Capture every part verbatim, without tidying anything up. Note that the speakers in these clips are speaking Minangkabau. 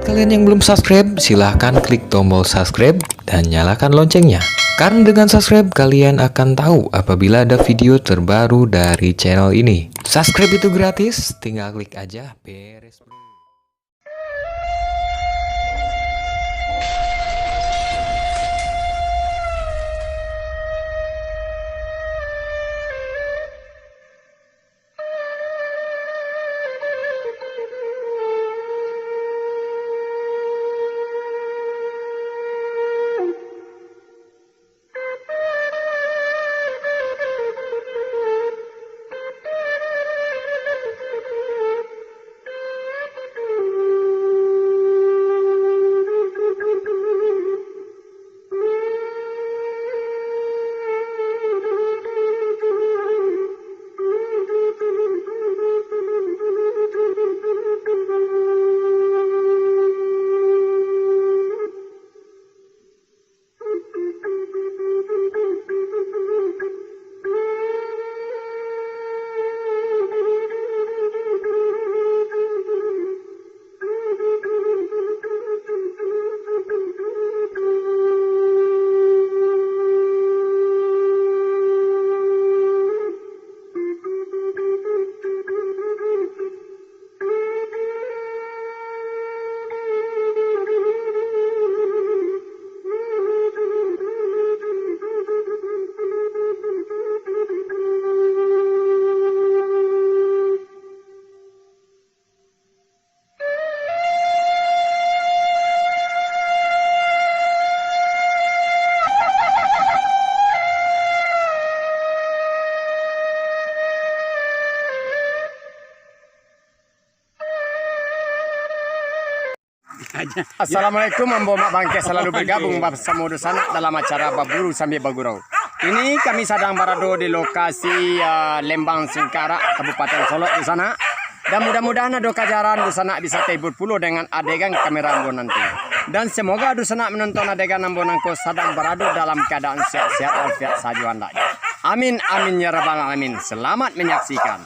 Kalian yang belum subscribe, silahkan klik tombol subscribe dan nyalakan loncengnya. Karena dengan subscribe, kalian akan tahu apabila ada video terbaru dari channel ini. Subscribe itu gratis, tinggal klik aja, beres, bro. Assalamualaikum, ambo Mak Bangkeh salalu bagabung basamo dunsanak dalam acara Baburu Sambia Bagurau. Kini kami sadang barado di lokasi, ah, Lembang Singkarak, Kabupaten Solok dunsanak. Dan mudah-mudahan ado kajaran dunsanak bisa tahibur pulo dengan adegan kamera ambo nanti. Dan semoga dunsanak manonton adegan ambo nangko sadang barado dalam kaadaan sehat-sehat walafiat sajo andaknyo. Amin, amin, ya rabbal alamin. Selamat menyaksikan.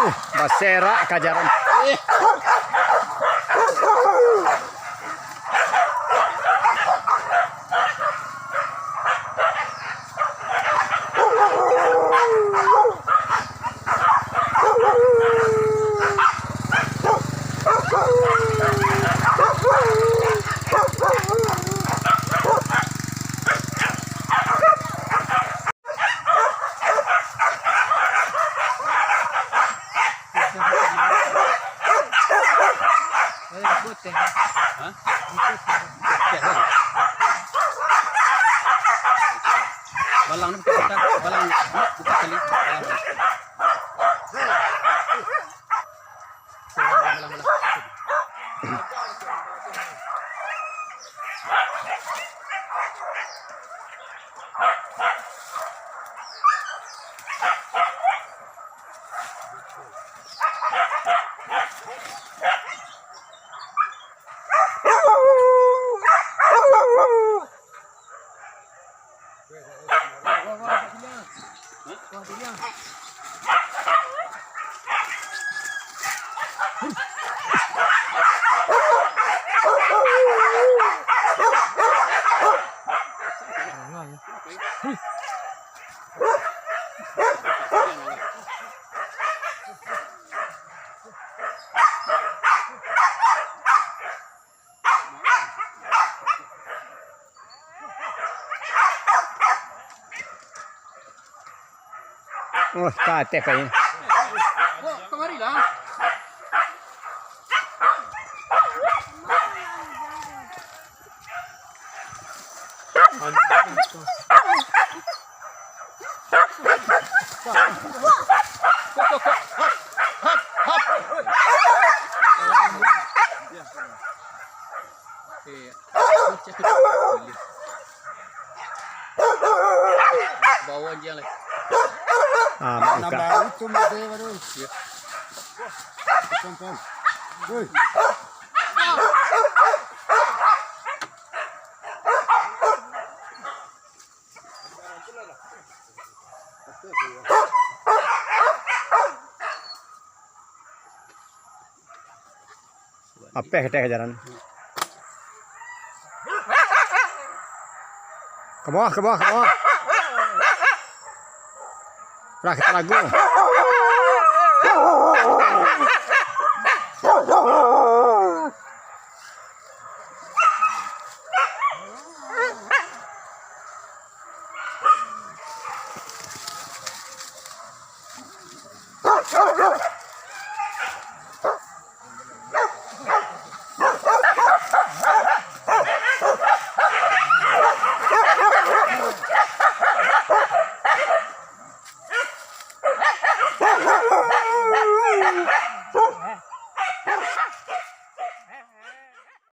Uh, baserak kajaran. Eh. Balang ni bukan, bukan, balang ni, bukan kali, balang ni. Oh, ka ateh payi. Kok kamari lah? Bawa anjiang lai. Ah, mak buka. Nambah itu mode baru. Iya. Pam, pam. Woi. Apeh dek jalan. Ka bawah, ka bawah, ka bawah. Lah, kita lagu.